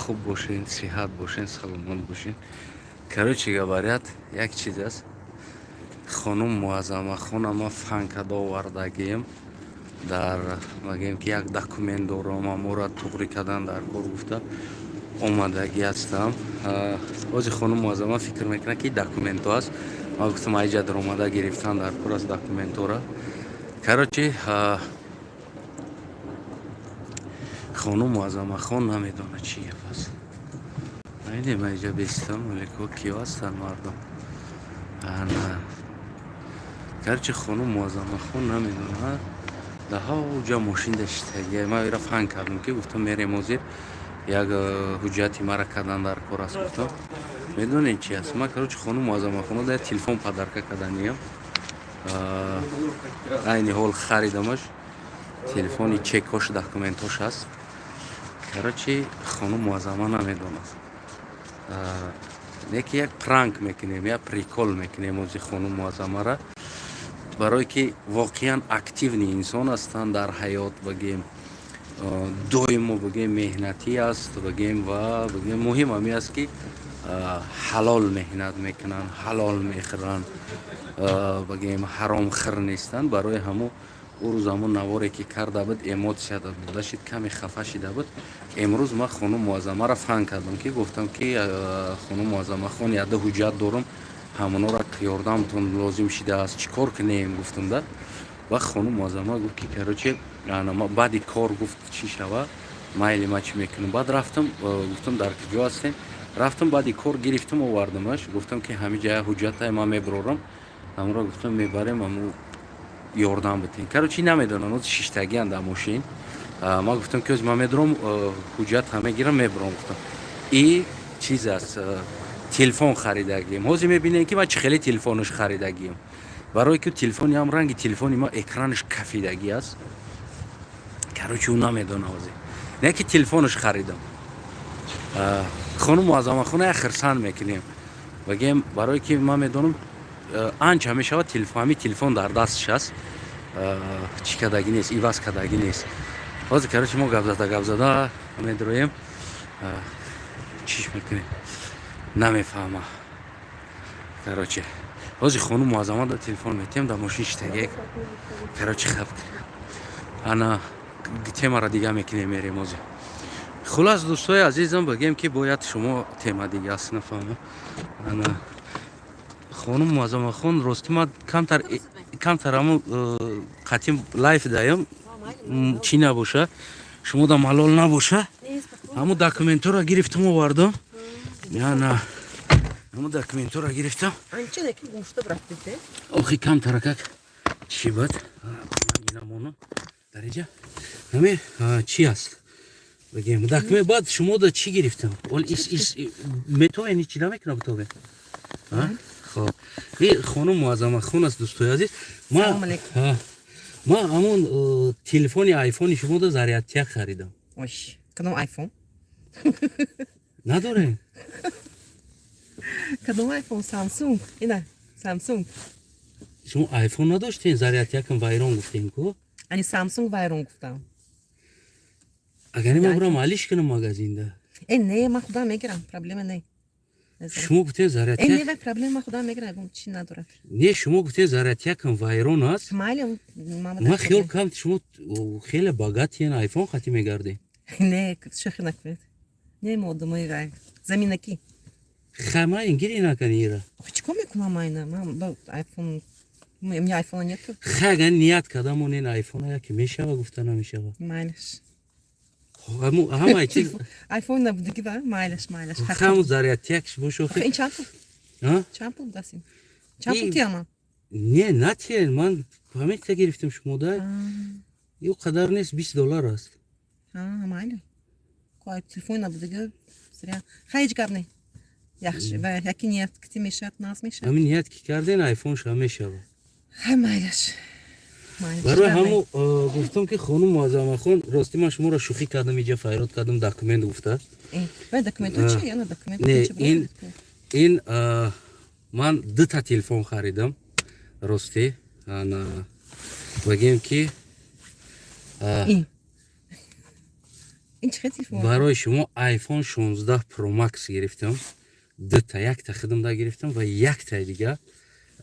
Хуб бошен, сиҳат бошен, саломат бошен. Короче говоря, як чиз аст: хонум Муаззамахон ама фан када овардагием. Дар магем, ки як документ дорам, амора туғрӣ кардан дар кор гуфта омадагӣ ҳастам. Ҳозир хонум Муаззама фикр мекунад, ки документҳо аст. Ман гуфтам, айҷа даромада гирифтан дар кор аст документҳоро. Короче, хонум Муаззамахон намедонад, чӣ гап аст. Айнем, айҷа бестам, олеко киё ҳастанд мардум. Ана, короче, хонум Муаззамахон намедонад, даҳа мошин даштагия. Ман ира фан кардам, ки гуфтам, мерем ҳозир, як ҳуҷҷати мара кардан дар кор аст, гуфтам. Медонед, чи аст? Ман, короче, хонум Муаззамахона да телефон подарка карданиям. Айни ҳол харидамаш, телефони чекош, документош аст. Короче, хонум Муаззама намедонад. Не ки як пранк мекунем, як прикол мекунем ози хонум Муаззамара, барое ки воқеан активный инсон ҳастанд дар ҳаёт, багем, доимо, багем, меҳнатӣ аст, багем, ва багем, муҳим ҳамин аст, ки ҳалол меҳнат мекунанд, ҳалол мехӯранд, багем, ҳаромхӯр нестанд. Барои ҳамун ӯ рӯз ҳамун наворе, ки карда буд, эмоция дода шид, каме хафа шида буд. Имрӯз ман хонум Муаззамаро фан кардам, ки гуфтам, ки хонум Муаззамахон, яда ҳуҷҷат дорам, ҳамонора ёрдамтон лозим шидааст, чӣ кор кунем, гуфтам да. Ва хонум Муаззама гуфт, ки, короче, баъди кор, гуфт, чӣ шава, майли, ман чӣ мекунам. Баъд рафтам, гуфтам, дар куҷо ҳастем? Рафтам, баъди кор гирифтам, овардамаш. Гуфтам, ки ҳамин ҷая ҳуҷҷатае, ман мебарорам ҳамонро, гуфтам, мебарем, ҳаму ёрдам битем. Короче, намедонам, оз шиштагиан дар мошин. Ман гуфтам, ки оз ман медурам, ҳуҷҷат ҳа мегирам, мебарам, гуфтам. И чиз аст, телефон харидагием. Ҳозир мебинем, ки ман чӣ хеле телефонаш харидагием, барое ки телефони ҳам ранги телефони ма экранаш кафидагӣ аст. Короче, ӯ намедона ҳозир, не ки телефонаш харидам. Хонум Муаззамахона як хирсанд мекунем, багем, барое ки ман медонам, анча мешавад, телефон, ҳамин телефон дар дасташ аст, чӣ кардагӣ нест, иваз кардагӣ нест. Ҳозир, короче, мо гапзада гапзада медроем, чиш мекунем, намефаҳма. Короче, ҳозир хонум Муаззама да телефон метиҳем, дар мошин шитагиек. Короче, хаб, ана, темара дига мекунем, мерем ҳозир. Хулас, дӯстои азизам, бигем, ки бояд шумо тема дига аст, нафаҳма. Ана, хонум Муаззамахон, рости, ман камтар камтар ҳамун қатим лайф даям, чӣ набоша, шумо да малол набоша. Ҳамун документҳоро гирифтам, овардам. Ана, ҳамун документҳоро гирифтам. Охи, камтаракак чӣ буд, намонам дар иҷа. Ҳаме чӣ аст, бигем, документ. Баъд шумо да чӣ гирифтам? Метовен, чӣ намекунам, битовен. Хоб, и хонум Муаззамахон аст, дӯстои азиз. Ма ҳамон телефони айфони шумо да зарядтия харидам. Кадом айфон? Надорем? Кадом айфон? Самсунг, ина, Самсунг. Шумо айфон надоштем? Зарядтиякам вайрон гуфтем ку. Ани Самсунг вайрон гуфтам. Агар ман бурам, алиш кунам магазинда? Э, не, ман худам мегирам, проблема не. Шумо гуфтем, зарядтия. Э, не, вай проблема, ман худам мегирам, чӣ надорад. Не, шумо гуфтем, зарядтиякам вайрон аст. Майли. Ман хиёл кардам, шумо хеле богатый ен, айфон хати мегардем. Не, шӯхӣ накунед, не, мо одамои вай заминакӣ. Хай, гири накани ира. Чӣ кор мекунам айна ман айфон? У меня айфона нету. Хай, агар ният кардам, онен айфона яке мешава, гуфта намешава. Майлаш. Ҳамаи чиз. Айфон набудагӣ ва майлаш, майлаш. Ҳамун зарядтиякш бошо. Ин чанд пул? Чанд пул будааст ин? Чанд пул тияман? Не, натиен, ман ҳамин гирифтам шумо да. Ё қадар нест, 20 доллар аст. Майли, телефон набудагӣ зря. Хай, ҳеҷ гап не, яхши ва яки ният кити мешавад, наз мешавад. Ҳамин ният ки карден, айфон ша мешавад. Хай, майлаш. Барои ҳамун гуфтам, ки хонум Муаззамахон, рости, ман шуморо шӯхӣ кардам, иҷа файрод кардам, документ гуфта. Не, ин ман дута телефон харидам, ростӣ. Бигем, ки Ин чӣ хел телефон? Барои шумо iPhone 16 Pro Max гирифтам, дута. Якта худам да гирифтам ва яктаи дига,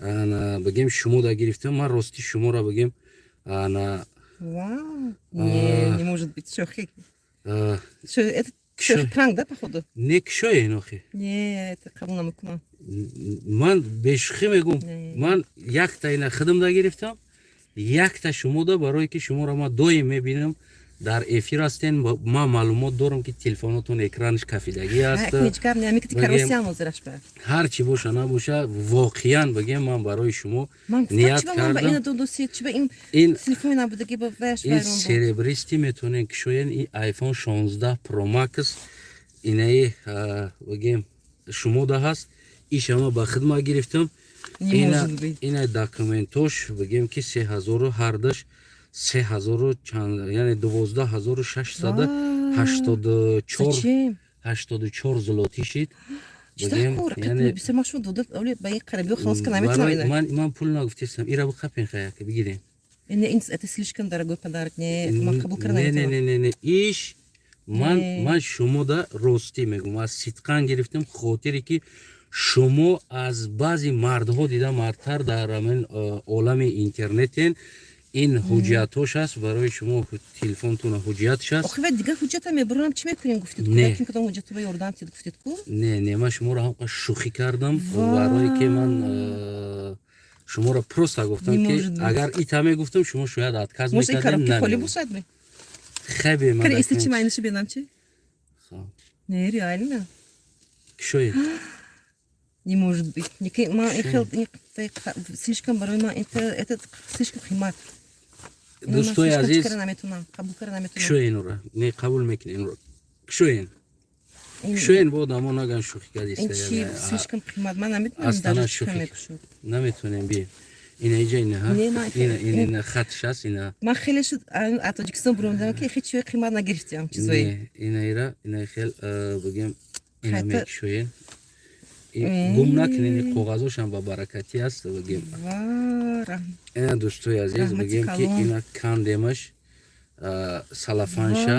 ана, бигем, шумо да гирифтам. Ман рости шуморо, бигем, ана. Вау! Не, не может быть. Шӯхӣ. А, Шо, это шӯхӣ, пранк, да, походу? Не, кушоен охи. Не, это қабул намекунам. Ман бешӯхӣ мегӯм. Не. Ман якта ина худам да гирифтам, якта шумода, барое ки шуморо ман доим мебинам, дар эфир ҳастен. Ман маълумот дорам, ки телефонотон экранаш кафидагӣ аст. Ҳеҷ гап не, ами ки каросиам ҳозираш ба. Ҳар чӣ боша набоша, воқеан, бигем, ман барои шумо Ман гуфтам, ният чӣ ба ман ба кардам. ина додосид, чӣ ба ин Ин телефони набудагӣ ба ваяш ин вайрон буд. Серебристый метавонен кушоен. Ин iPhone 16 Pro Max инаи, бигем, шумода ҳаст. Иша ман ба хидмат гирифтам. Не Ина может быть. Ина документош, бигем, ки се ҳазору ҳардаш се ҳазору чанд, яъне 12 684 Зачем? 84 злотӣ шид. Чӣ Бигем, кор? яъне Бисёр ман шумо дода, оли ба ин қарибиё халос ка наметавонам барои ина. Ман пул нагуфтестам, ира бихапен, хаяка бигирем. Не, это слишком дорогой подарок. Не, ман қабул карда Не, не. наметавонам. Не, не, не, иш ман Не. ман шумода ростӣ мегӯм, аз сидқан гирифтам, хотире ки шумо аз баъзе мардҳо дида мардтар дар ҳамин олами интернетен. Ин ҳуҷҷатҳош аст барои шумо, телефонтона ҳуҷҷатш аст. Охи, ва дигар ҳуҷҷата мебурам, чӣ мекунем, гуфтед ку? Не. Яким кадом ҳуҷҷату ба ёрдам тид, гуфтед ку? Не, не, ман шуморо ҳамқа шӯхӣ кардам, Ва. барое ки ман шуморо просто гуфтам Не ки может быть. агар ита мегуфтам, шумо шояд отказ Может, ин мекардем. коробки холӣ Намегуфтам. бошад ме? Хебе ман Кара исти, чи документ. майнишу бинам, чи? Хоб. Не, реально. Кушоед. Не может быть. Ман ин хел слишком барои ман это слишком қимат. Инро ман Дӯстои слишком чӣ азиз, кара наметавонам, қабул кара наметавонам. кушоен инро. Не, қабул мекунед инро, кушоен. Кушоен, бо одамо наган шӯхӣ Ин кардиста. чи слишком қимат, ман наметавонам Аз тана даже чӣ шӯхӣ. мекушод. Наметонем, би ина иҷа, ина ҳа. Не, ман Ина, ина, ина хатш аст, ина. Ман хеле шуд аз Тоҷикистон буромадам, ки хеч чиҳои қимат нагирифтиам, чизои. Не, ина ира, ина хел, бигем, ина Хайта- мекушоен. Гум накунед, ин коғазошам ба баракатӣ аст, бигем. Ва, Ина, дӯстои азиз, раҳмати бигем, ки калон. ина кандемаш, салафанша.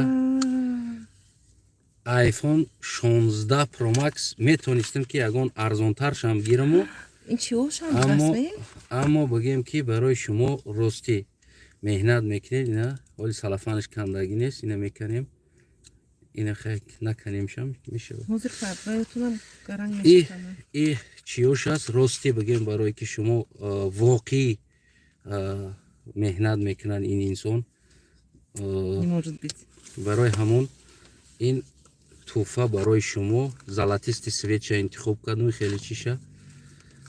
Ва. iPhone 16 Pro Max метонистем, ки ягон арзонтаршам гираму. Ин чиҳошам Аммо расме? аммо бигем, ки барои шумо ростӣ меҳнат мекунед. Ина ҳоли салафанаш кандагӣ нест, ина мекунем, ина хай наканемшам мешавад. Ҳозир фардаётунам гаранг И мешавад. И чиёш аст, ростӣ бигем, барое ки шумо воқеӣ меҳнат мекунанд ин инсон. Не может быть. Барои ҳамон ин тӯҳфа барои шумо. Золотистый цвет ша интихоб кардум, хеле чиша.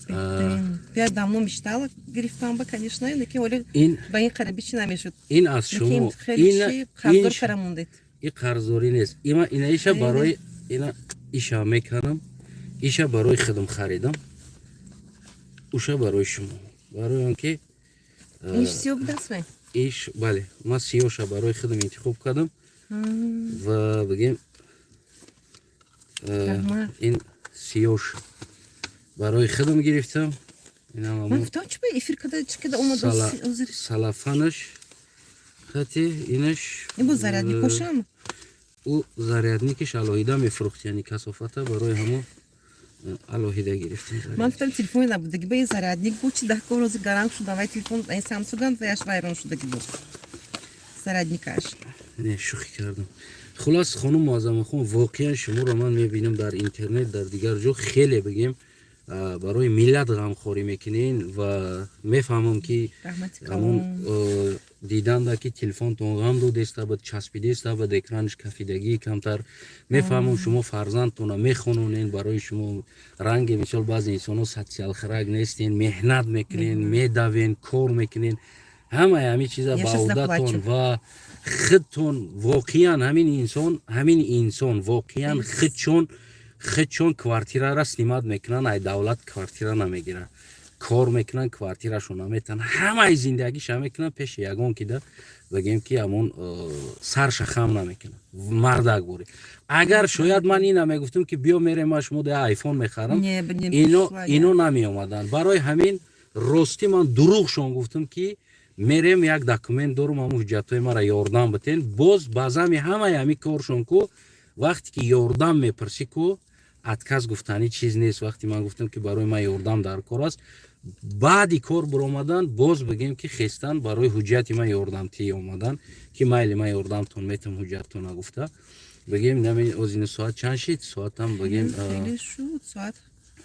Беҳтарин. Я давно мечтала гирифтан ба, конечно, лекин оли Ин ба ин қариби чӣ намешуд. Ин аз Лекин шумо. хеле Ин чи қарздор ин кара мондед. И қарздорӣ нест. Има ина иша Хеле. барои ина иша мекардам, иша барои худам харидам, уша барои шумо, барои он ки Ин сиёб дастме? Иш, бале, ман сиёша барои худам интихоб кардам ва, бигем, Раҳмат. ин сиёш барои худам гирифтам. Инам Ман ҳамон гуфтам, чӣ ба эфир када, чӣ када омад ҳозир. Салафанаш хати инаш. Ин бо зарядникошам? Ӯ зарядникиш алоҳида мефурӯхт, яъне касофата, барои ҳамон алоҳида гирифтем. Ман гуфтам, телефони набудаги ба ин зарядник буд, чи даҳ кор ҳозир гаранг шуда, вай телефон ин Самсуган ваяш вайрон шудаги буд. Зарядникаш. Не, шӯхӣ кардам. Хулас, хонум Муаззамахон, воқеан шуморо ман мебинам дар интернет, дар дигар ҷо, хеле, бигем, барои миллат ғамхорӣ мекунен ва мефаҳмам, ки Раҳмати ҳамон калон. Диданда, ки телефонтон ғам додеста буд, часпидеста буд, экранаш кафидагӣ камтар. Мефаҳмам, шумо фарзандтона мехононен, барои шумо ранги мисол баъзе инсонҳо социалхрак нестен, меҳнат мекунен, медавен, кор мекунен, ҳамаи ҳамин чиза Я ба щас одатон заплачу. ва худтон. Воқеан ҳамин инсон воқеан худчон квартирара снимать мекунанд, ай давлат квартира намегирад, кор мекунанд, квартирашон наметан, ҳамаи зиндагиша мекунанд, пеши ягон кида, бигем, ки ҳамон сарша хам намекунад, мардак борӣ. Агар шояд ман ина мегуфтам, ки биё мерем, ман шумо да айфон мехарам, Не, не ино пришла я. ино намеомаданд. Барои ҳамин ростӣ ман дурӯғшон гуфтам, ки Мерем, як документ дорум, ҳамун ҳуҷҷатҳои мара ёрдам битен. Боз баъзами ҳамаи ҳами коршон ку, вақте ки ёрдам мепурсӣ ку, отказ гуфтанӣ чиз нест. Вақте ман гуфтам, ки барои ман ёрдам дар кор аст, баъди кор биромадан, боз бигем, ки хестан, барои ҳуҷҷати ман ёрдамтӣ омадан, ки майли, ман ёрдамтон метам, ҳуҷҷатона гуфта. Бигем, нами озини соат чанд шид? Соатам бигем. Хеле шуд, соат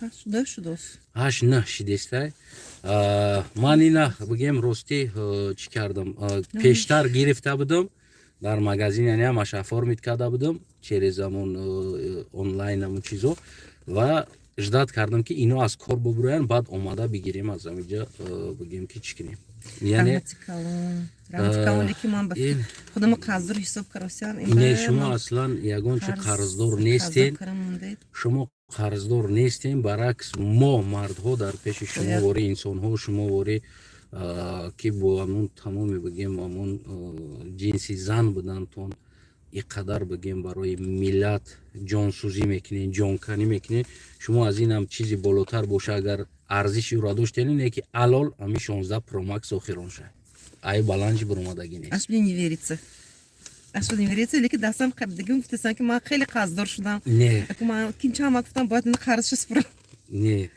8, 9 шудост. 8, 9 шидестай. Ман ина, бигем, ростӣ, чӣ кардам, пештар гирифта будам дар магазин, яъне ҳамаш оформить карда будам через ҳамон онлайн, ҳамон чизо, ва ждать кардам, ки ино аз кор бубуроянд, баъд омада бигирем аз ҳамиҷа, бигем, ки чӣ кунем, яъне. Раҳмати калон, раҳмати калон, лекин ман ба худама қарздор ҳисоб кардосиам. Не, шумо аслан ягон чи қарздор нестен, шумо қарздор нестем. Баръакс, мо мардҳо дар пеши шумо вори инсонҳо, шумо вори, ки бо ҳамон тамоми, бигем, ҳамон ҷинси зан будантон, ин қадар, бигем, барои миллат ҷонсӯзӣ мекунед, ҷонканӣ мекунед. Шумо аз инам чизи болотар боша, агар арзиши ӯро доштед, не ки алол ҳамин 16 Pro Max охирон ша ай баланҷи буромадагӣ нест. Аж мне не верится, аж не верится, лекин дастам қабидагим, гуфтасан, ки ман хеле қарздор шудам. Не. Ман ким чанд вақт гуфтам, бояд ин қарзша супурам. Не.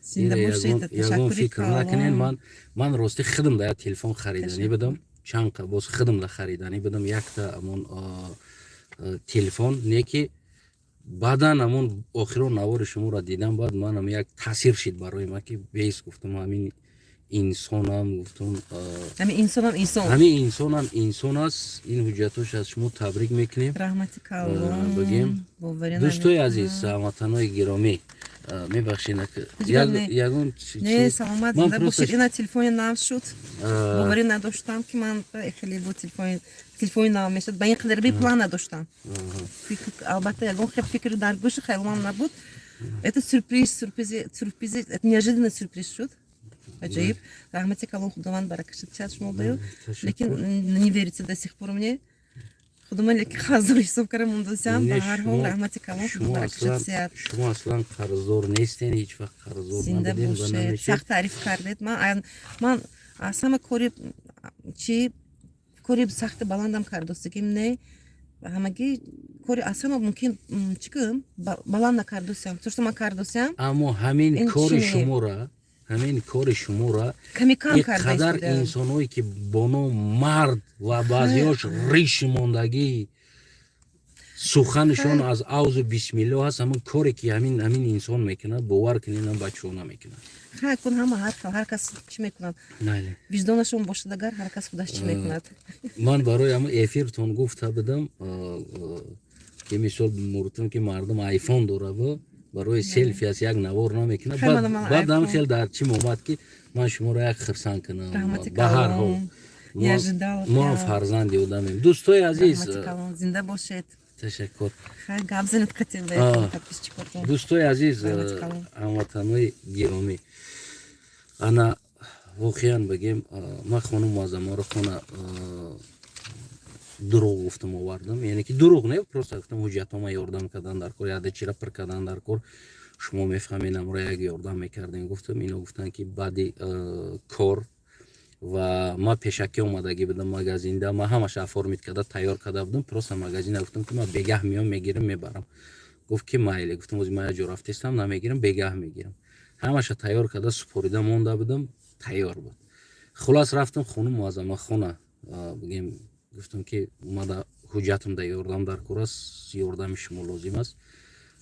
Зинда бошед. Ягон фикр накунед. Ман рости худам да як телефон хариданӣ будам, чанд боз худам да хариданӣ будам якта ҳамон телефон, не ки баъдан ҳамон охирон навори шуморо дидам, баъд манам як таъсир шид барои ман, ки бес гуфтам, ҳамин инсонам, гуфтам. Ҳамин инсонам инсон. Ҳамин инсонам инсон аст. Ин ҳуҷҷатош аз шумо табрик мекунем. Раҳмати калон. Бигем, дӯстои азиз, ҳамватанои гиромӣ, мебахшед, ягон Не, саломат, зинда бошед. Ина телефони нав шуд, боварӣ надоштам, ки ман хеле бо телефони нав мешуд. Ба ин қадар би план надоштам, албатта, ягон хел фикр дар гӯши хаёлам набуд. Это сюрприз, сюрприз, сюрприз, это неожиданный сюрприз шуд. Аҷоиб, раҳмати калон, Худованд баракашад диҳад шумо даю. Лекин не верится до сих пор мне, худома, лекин қарздор ҳисоб кардам мондосиам. Ба ҳар ҳол, раҳмати калон, Худо баракашад диҳад. Шумо аслан қарздор нестен, ҳеҷ вақт қарздор Зинда бошед, сахт таъриф кардед. Ман аз ҳама кори чи кори сахти баландам кардостагим, не, ҳамагӣ кори аз ҳама мумкин чӣ кунам, баланд накардосиам, то что ман кардосиам. Аммо ҳамин кори шумора, ҳамин кори шуморо қадар инсонҳое, ки бо ном мард ва баъзеҳош риши мондагӣ, суханашон аз аузу бисмилло ҳаст, ҳамин коре ки ҳамин инсон мекунад, бовар кунед, ам бачаҳо намекунад. Хай кун, ҳама ҳар хел, ҳар кас чӣ мекунад, виҷдонашон бошад агар, ҳар кас худаш чӣ мекунад. Ман барои ҳамин эфиртон гуфта будам, ки мисол муртум, ки мардум айфон дорава, барои селфи аст, як навор намекунад. Баъд ҳам хел дар чӣ омад, ки ман шуморо як хирсан кунам. Ба ҳар ҳол, мо ҳам фарзанди одамем, дӯстои азиз. Зинда бошед. Ташаккур. Гап занед. Дӯстои азиз, ҳамватанои гиромӣ, ана воқеан, бигем, ман хонум Муаззамаро хона дурӯғ гуфтам овардам, яъне ки дурӯғ не, просто гуфтам, ҳуҷҷатҳома ёрдам кардан дар кор, яде чира пир кардан дар кор, шумо мефаҳмед, амро як ёрдам мекардем, гуфтам. Ино гуфтанд, ки баъди кор, ва ман пешакӣ омадагӣ будам магазинда, ман ҳамаша оформить карда, тайёр карда будам. Просто магазина гуфтам, ки ман бегаҳ меом, мегирам, мебарам. Гуфт, ки майли. Гуфтам, ози ман як ҷо рафтестам, намегирам, бегаҳ мегирам. Ҳамаша тайёр карда, супорида монда будам, тайёр буд. Хулас, рафтам хонум Муаззама хона, бигем, гуфтам, ки мада ҳуҷҷатам да ёрдам дар кор аст, ёрдами шумо лозим аст.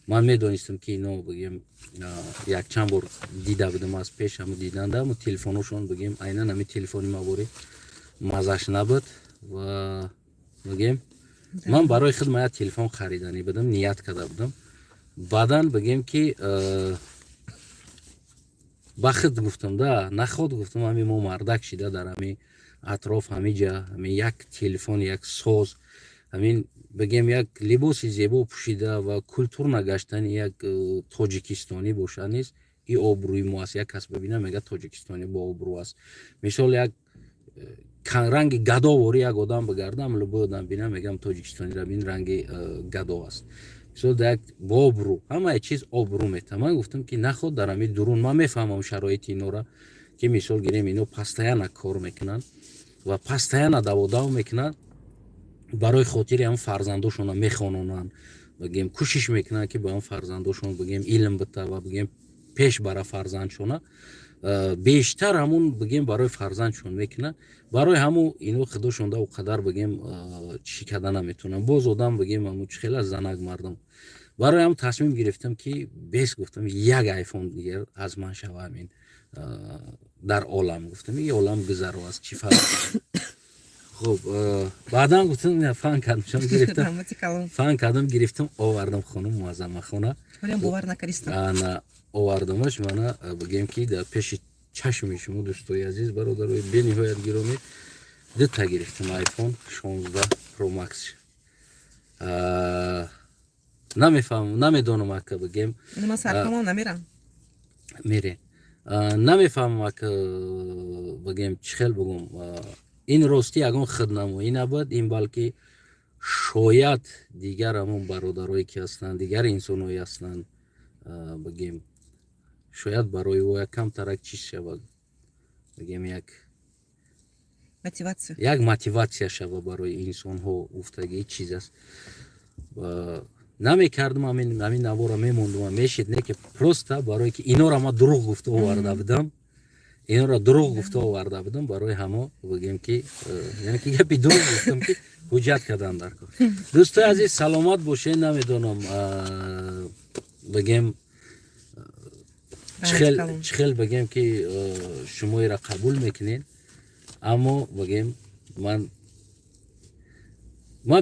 Ман медонистам, ки ино, бигем, якчанд бор дида будам аз пеш, ҳамо диданда мо телефоношон, бигем, айнан ҳами телефони мавори мазаш набуд. Ва, бигем, ман барои худ як телефон хариданӣ будам, ният карда будам. Баъдан, бигем, ки ба худ гуфтам да, наход, гуфтам, ҳами мо мардак шида дар ҳами атроф, ҳамиҷа, ҳами як телефон, як соз, ҳамин, бигем, як либоси зебо пӯшида ва культур нагаштани як тоҷикистонӣ бошад нест, и обрӯи мо аст. Як кас бибина, мега, тоҷикистонӣ бо обрӯ аст. Мисол, як ранги гадовори як одам бигарда, любой одам бина, мегам, тоҷикистонира бин, ранги гадо аст. Мисол, як бо обрӯ, ҳамаи чиз обрӯ мета. Ман гуфтам, ки наход дар ҳами дурун, ман мефаҳмам шароити инора. Ки мисол гирем, ино постоянно кор мекунанд ва постоянно даводав мекунанд, барои хотири ҳам фарзандошона мехононанд, бигем, кӯшиш мекунанд, ки ба ҳам фарзандошон, бигем, илм бита ва, бигем, пеш бара фарзандшона. Бештар ҳамун, бигем, барои фарзандшон мекунанд. Барои ҳамун ино худошонда о қадар, бигем, чӣ карда наметавонанд. Боз одам, бигем, ҳамун чӣ хела занак мардум. Барои ҳам тасмим гирифтам, ки бес, гуфтам, як айфон дигар аз ман шава. Ҳамин дар олам, гуфтам, и олам гузаро аст, чӣ фарқ. Хуб, баъдан гуфтам, фан кардам, шом гирифтам, фан кардам, гирифтам, овардам хонум Муаззамахона. Бовар накардистам. Ана, овардамаш. Мана, бигем, ки дар пеши чашми шумо, дӯстои азиз, бародарои бениҳоят гиромӣ, дута гирифтам iPhone 16 Pro Max. Намефаҳмам, намедонам, ака, бигем. Ман сарфамам намерам. Мере, намефаҳмам, ака, бигем, чӣ хел бигум, ин ростӣ ягон худнамоӣ набуд ин, балки шояд дигар ҳамон бародарое ки ҳастанд, дигар инсонҳое ҳастанд, бигем, шояд барои ӯ як камтарак чиз шавад, бигем, як мотивация. Як мотиватсия шава барои инсонҳо гуфтагӣ чиз аст. Намекардам, ҳамин навора мемондум, мешид, не ки просто барое ки инора ма дурӯғ гуфта оварда будам, инора дурӯғ гуфта оварда будам. Барои ҳамо, бигем, ки яъне ки гапи дурӯғ гуфтам, ки ҳуҷҷат кардам дар кор. Дӯстои азиз, саломат бошед. Намедонам, бигем, чӣ хел бигем, ки шумоеро қабул мекунед, аммо, бигем, ман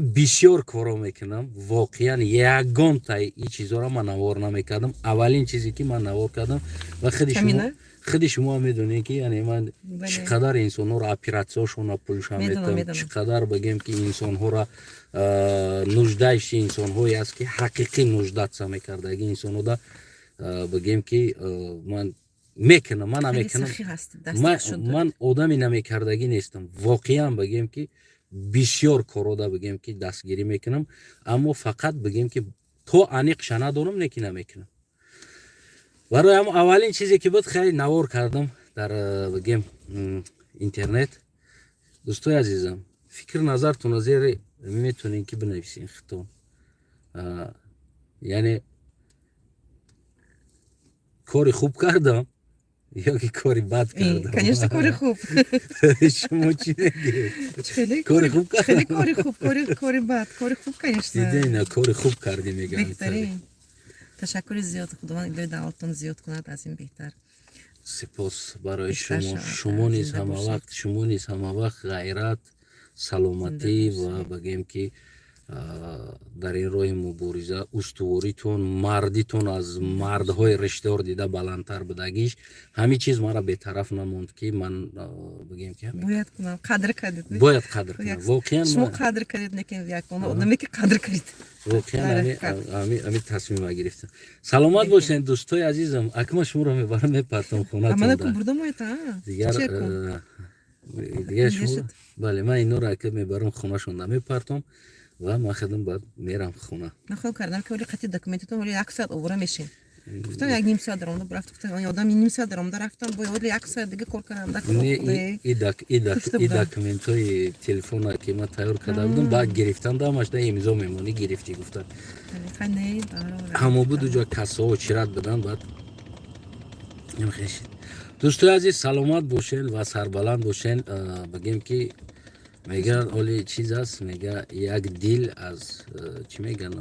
бисёр коро мекунам. Воқеан, ягонтаи ин чизоро ман навор намекардам. Аввалин чизе ки ман навор кардам ва худи шумо медонед, ки яъне ман чӣ қадар инсонҳоро оператсияшона пулша метам, чӣ қадар, бигем, ки инсонҳоро, нуждающий инсонҳое аст, ки ҳақиқӣ нуждаться мекардаги инсонҳода, бигем, ки ман мекунам, ман намекунам, ман одами намекардагӣ нестам. Воқеан, бигем, ки бисёр корода, бигем, ки дастгирӣ мекунам, аммо фақат, бигем, ки то аниқша надорам, не ки намекунам. Барои ҳам аввалин чизе ки буд, хеле навор кардам дар, бигем, интернет. Дӯстои азизам, фикр назартона зери метонем, ки бинависем хитон. Яъне кори хуб кардам ё ки кори бад кардам? Конечно, кори хуб. Шумо чӣ мегӯед? Кори хуб. Хеле кори хуб, кори бад, кори хуб, конечно. Дидена, кори хуб кардӣ, мегӯям. Беҳтарин. Ташаккури зиёд, Худованд илоҳи давлатон зиёд кунад, аз ин беҳтар. Сипос барои шумо. Шумо низ ҳамавақт, шумо низ ҳамавақт ғайрат, саломатӣ ва, бигем, ки дар ин роҳи мубориза устуворитон, мардитон аз мардҳои риштдор дида баландтар будагиш, ҳамин чиз маро бетараф намонд, ки ман, бигем, ки бояд кунам. Қадр кардед. Бояд қадр кунам, воқеан. Шумо қадр кардед, лекин як одаме ки қадр кардед. Воқеан, ҳамин тасмима гирифтам. Саломат бошед, дӯстои азизам. Акма шуморо мебарам, мепартам хонатон. Дигар дигар шумо, бале, ман инора ака мебарам, хонашонда мепартом ва ман худам баъд мерам хона. Ман хаёл кардам, ки оли қати документатон оли як соат овора мешин. Гуфтам, як ним соат даромада рафт. Гуфтам, одам ним соат даромада рафтам, бо оли як соат дига кор кардам. И документҳои телефона, ки ман тайёр карда будам, баъд гирифтан, дамашда имзо мемонӣ, гирифтӣ, гуфтан. Ҳамо буд, уҷо кассао чират будан, баъд. Дӯстои азиз, саломат бошен ва сарбаланд бошен. Бигем, ки мегӯянд, оли чиз аст, мега, як дил аз чӣ мегӯянд.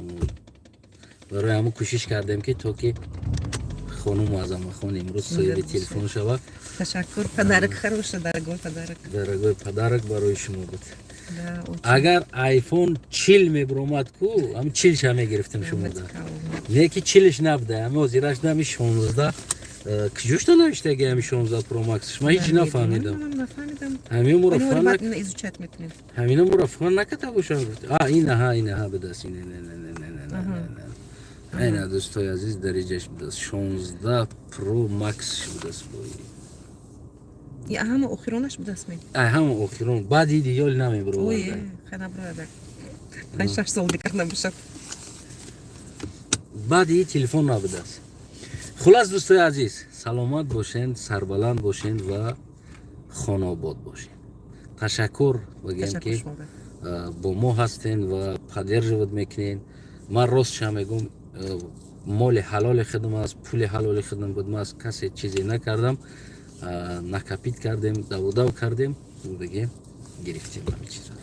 Барои ҳамун кӯшиш кардем, ки то ки хонум Муаззамахон имрӯз соҳиби телефон шавад. Ташаккур. Подарок хороший, дорогой подарок. Дорогой подарок барои шумо буд. Агар iPhone 40 мебуромад ку, ҳам 40-ша мегирифтем шумода, не ки 40-ш набуда, ҳами ҳозираш ҳами 16. Куҷошта навиштаги ҳами 16 Pro Max? Ман ҳеҷ нафаҳмидам. Ҳамино моро фан накарда бошам. А, инаҳа, инаҳа будаст. Ина, дӯстои азиз, дариҷаш будаст, 16 Pro Max будаст. Ҳама охиронаш будаст. Ҳама охирон, баъди диёл намебуроварда. 5-6 сол дигар набошад. Баъди телефон набудааст. Хулас, дӯстои азиз, саломат бошен, сарбаланд бошен ва хонаобод бошен. Ташаккур бигем, ки бо мо ҳастен ва поддерживать мекунен. Ман ростша мегӯм, моли ҳалоли худам аст, пули ҳалоли худам буд. Ман аз касе чизе накардам, накопить кардем, давудав кардем, бигем, гирифтем ҳами чиза.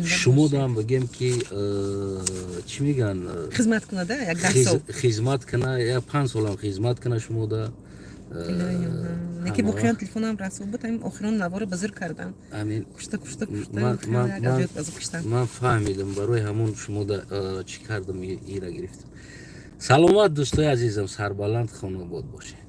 Шумо дам бигем, ки чӣ мегӯянд, хизмат кунада як 10 сол. Хизмат куна, як 5 солам хизмат куна шумода. Неки воқеан телефонам расо буд, ҳамин охирон наворо ба зур кардам. Амин. Кушта, кушта, кушта. Ман фаҳмидам, барои ҳамун шумода чӣ кардам, ира гирифтам. Саломат, дӯстои азизам, сарбаланд, хонаобод бошед.